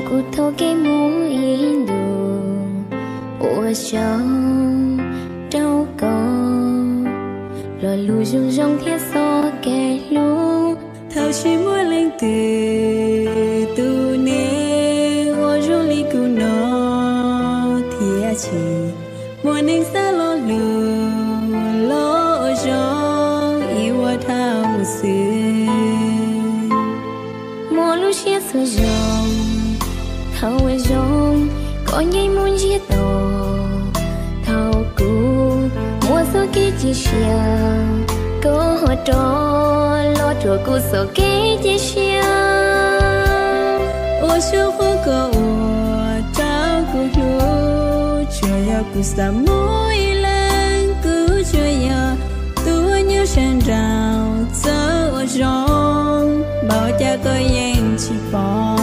Kuv taug kev mus ib ntus, ua tsaug rau koj lo lus zoo zoo thiab txoj kev hlub. Thaum tsis muaj leej twg tus neeg ua zoo li kuv no, thiab tsis muaj neeg xav lo lus los ua zoo ib ua dhau mus xwb. Muaj lub siab txhua zaus thaum ua zoo koj nce mus ntsiag to. Thaum kuv muaj txoj kev cia siab, koj ho rov los rhuav kuv txoj kev cia siab. Ua tsaug qhov koj ua rau kuv hlub, tsuas yog kuv xav mus ib leeg, kuv tsuas yog tus uas nyob sawv nraud. Txawm ua zoo npaum cas koj yeej tsis pom.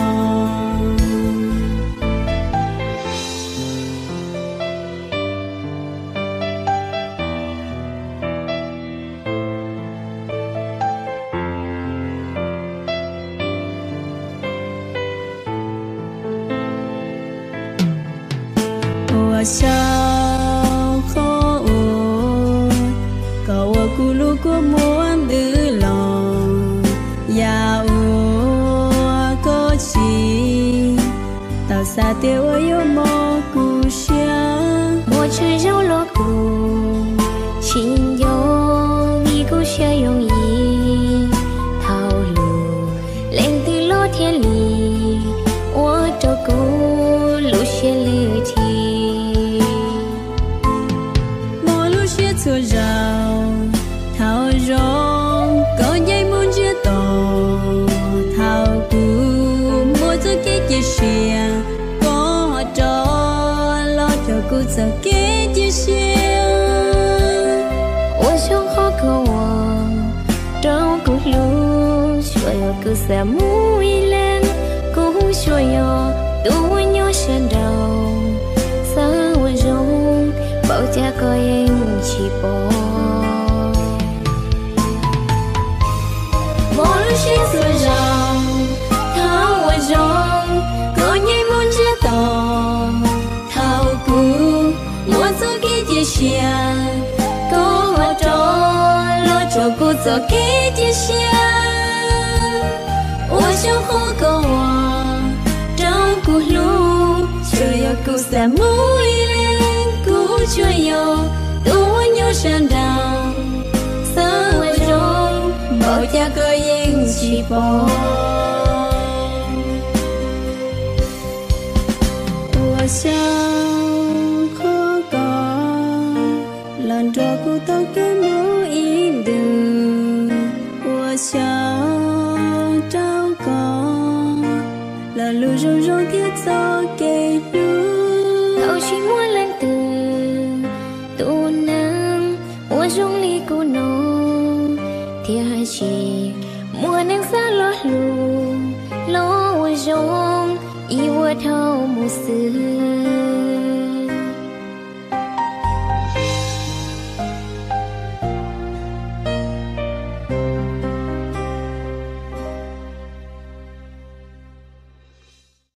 Ua tsaug qhov uas koj ua kuv lub kua muag ntws los, yam uas koj tsis tau xav tias ua yuav mob kuv siab. Muaj tsawg zaus los kuv tsis nco vim kuv siab zoo yim. Thaum lub leej twg los thiaj li ua rau kuv lub siab lwj thi. Muaj lub siab txhua zaus thaum ua zoo koj nce mus ntsiag to. Thaum kuv muaj txoj kev cia siab, koj ho rov los rhuav kuv txoj kev cia siab. Ua tsaug qhov koj ua rau kuv hlub, tsuas yog kuv xav mus ib leeg, kuv tsuas yog tus uas nyob sawv nraud. Txawm ua zoo npaum cas koj yeej tsis pom. Muaj lub siab txhua zaus thaum ua zoo koj nce mus ntsiag to. Thaum kuv muaj txoj kev cia siab, koj ho rov los rhuav kuv txoj kev cia siab. Ua tsaug qhov koj ua rau kuv hlub, tsuas yog kuv xav mus ib leeg, kuv tsuas yog tus uas nyob sawv nraud. Txawm ua zoo npaum cas koj yeej tsis pom. Ua tsaug qhov koj los nrog kuv taug kev mus ib ntus. Ua tsaug rau koj lo lus zoo zoo thiab txoj kev hlub. Thaum tsis muaj leej twg tus neeg ua zoo li kuv no, thiab tsis muaj neeg xav los hlub los ua zoo ib ua dhau mus xwb.